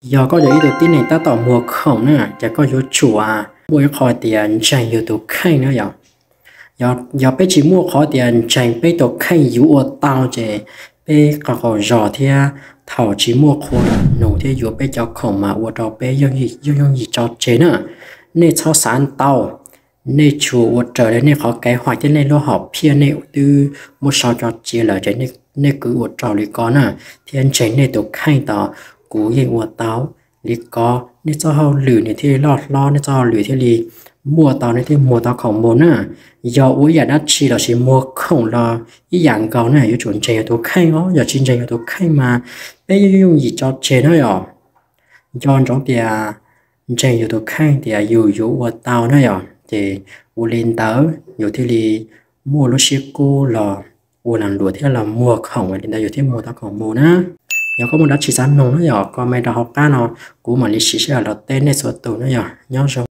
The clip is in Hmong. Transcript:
Yog koj yog ib tug tib neeg tab tom muag khoom na, ces koj yuav tsum muaj ib qho tias ntseeg yus tus kheej na yom. Yog peb tsis muaj qhov tias ntseeg peb tus kheej yuav ua tau ces peb qaug qaug zog thiab thaum tsis muaj qhua nug thiab yuav peb cov khoom mas ua rau peb yooj yooj yim tso tseg na. Nej txhob xav ntau, nej tsuas ua raws li nej qhov kev hais thiab nej lub hom phiaj nej twb muab sau tso tseg lawm ces nej kwv ua raws li ko na, thiab ntseeg nej tus kheej tos kuv yeej ua tau li ko. Nej txoj hauj lwm nws thiaj li loj hlob, nej txoj hauj lwm thiaj li muaj tau, nej thiaj muag tau khoom mus na. Yog ua ib yam dab tsi los sis muag khoom los ib yam nkaus na, yuav tsum ntseeg yus tus kheej os. Yog tsis ntseeg yus tus kheej mas peb yooj yooj yim tso tseg na yom. Nco ntsoov tias ntseeg yus tus kheej tias yus yuav ua tau na yom, ces ua li ntawd yus thiaj li muaj lub siab kub los ua lag luam thiab los muag khoom, li ntawd yus thiaj muag tau khoom mus na. Yog koj muaj dab tsi xav nug na yom, comment rau hauv qab no, kuv mam li siv sij hawm los teb nej txhua tus na yom. Nyob zoo.